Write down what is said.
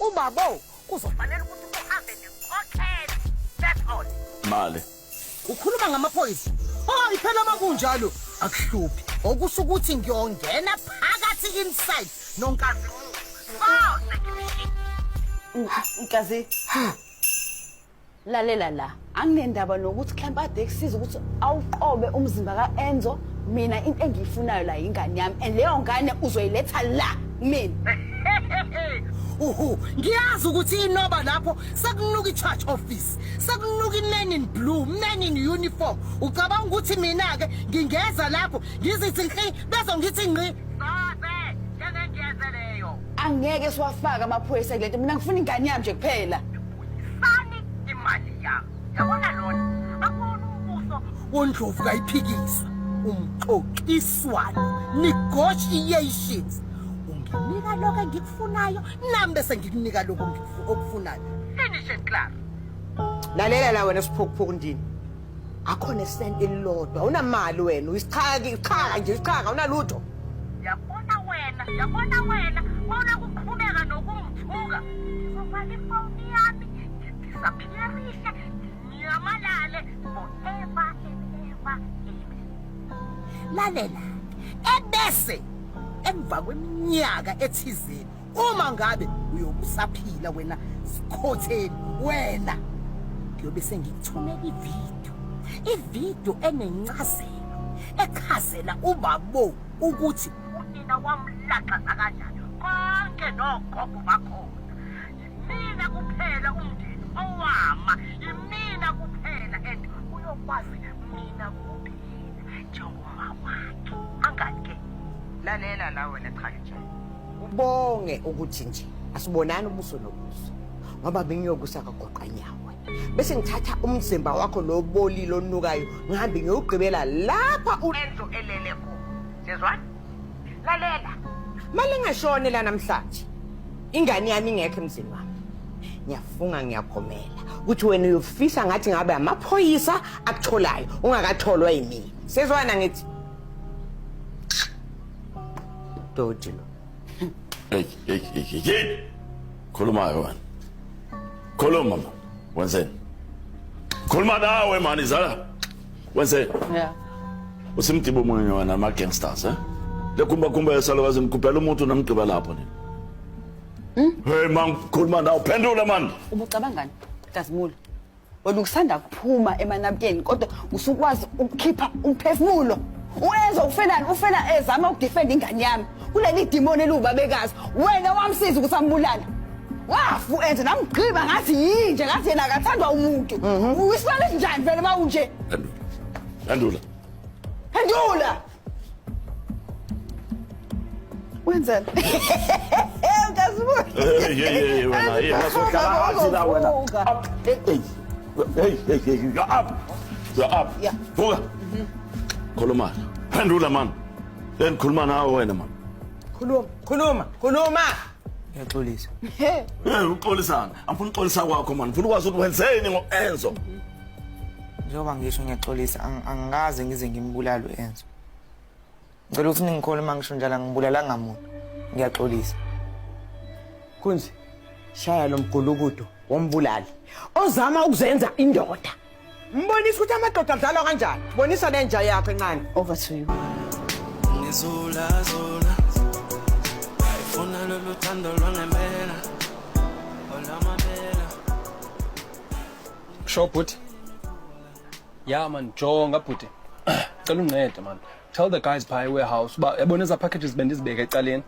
Ubabo kuzofanele ukuthi uhambe nenkokhelo. That's all. Mali. Ukhuluma ngamaphoyisa? Hayi phela makunjalo akuhluphi. Okusho ukuthi ngiyongena phakathi inside nonkazimulo. Soze ngimshiye. Nkazi. Lalela la, anginendaba nokuthi mhlawumbe ade kusiza ukuthi awuqobe umzimba ka-Enzo. Mina into engiyifunayo la ingane yami and leyo ngane uzoyiletha la kumina. Uhu, ngiyazi ukuthi inoba lapho sekunuka i-church office, sekunuka i-man in blue, man in uniform. Ucabanga ukuthi mina-ke ngingeza lapho ngizithi nhli bese ngithi ngqi. Soze, njengengiyeze leyo. Angeke siwafake amaphoyisa kulento. Mina ngifuna ingane yami nje kuphela. Buyisani imali yami. Yabona lona, akuwona umbuso wondlovu kayiphikiswa. Umxoxiswano, negotiations. Unginika lokho engikufunayo, nami bese ngikunika lokho okufunayo. Finish and klaar. Lalela la wena siphukuphuku ndini. Akho nesenti elilodwa, awunamali wena, uyisichaka, ichaka nje, isichaka, awunalutho. Yabona wena, yabona wena, mawuna kuqhubeka nokungithuka, ngizovala ifoni yami, ngidisappearishe, nginyamalale forever and ever. Amen. Lalela, ebese emva kweminyaka ethizeni uma ngabe uyobusaphila wena sikhotheni wena ngiyobe sengikuthumela ividiyo ividiyo enencazelo echazela ubabo ukuthi unina wamlaxaza kanjani konke nogogo bakhona yimina kuphela umndeni owama yimina kuphela and uyokwazi mina kuphela njengoma wakhe angani-ke Lalela la wena Chakijana. Ubonge ukuthi nje asibonani ubuso nobuso ngoba bengiyokusa kagoqanyawo. Bese ngithatha umzimba wakho lo bolile onukayo ngihambe ngiyogqibela lapha uEnzo elele khona. Siyezwana? Lalela. Mali ngashone la namhlanje. Ingane yami ingekho emzini wami. Ngiyafunga ngiyagomela ukuthi wena uyofisa ngathi ngabe amaphoyisa akutholayo ungakatholwa yimina. Sezwana ngithi Dodi lo. Hey, hey, hey, hey, hey. Khuluma ke wena. Khuluma man. Wenzeni? Khuluma nawe man izala. Wenzeni? Yeah. Usimdibo munye wena ama gangsters eh? Le kumba kumba yesalukazi ngikhuphela umuntu namgqiba lapho nini. Hey man, khuluma nawe, phendula man. Ubucabangani? Nkazimulo. Wena usanda kuphuma emanabukeni kodwa usukwazi ukukhipha umphefumulo. Uyenza ufelani ufela ezama ukudefend ingane yami kuleli dimoni eliwubabekazi. Wena wamsiza ukuthi ambulale. Wafu enze namgqiba ngathi yinje ngathi yena akathandwa umuntu. Uyisilwane esinjani vele mawunje? Phendula. Phendula. Phendula. Wenzani? Nkazimulo. Hey, hey, hey, wena, hey, masohlala phansi la wena. Up. Hey, hey. Hey, hey, hey, you're up. You're up. Yeah. Vuka. Khuluma. Phendula man. Then khuluma nawe wena man. Khuluma, khuluma, khuluma. Ngiyaxolisa. Hey, uxolisana. Angifuni uxolisa kwakho man. Ngifuna ukwazi ukuthi wenzeni ngo-Enzo. Njengoba ngisho ngiyaxolisa, angikaze ngize ngimbulale u-Enzo. Ngicela ukuthi ningikholwe uma ngisho njalo angibulalanga muntu. Ngiyaxolisa. Kunzi, shaya lo mgulukudu wombulali ozama ukuzenza indoda. Mbonisa ukuthi amadoda adlalwa kanjani. Bonisa lenja yakho encane. Over to you. Ngizulazula Ngifuna lolu thando lwangempela Olwamabela Sure bhuti. Yeah man, jonga bhuti. Cela ungincede man. Tell the guys phaa e-warehouse uba yabona eza packages bendizibeke ecaleni.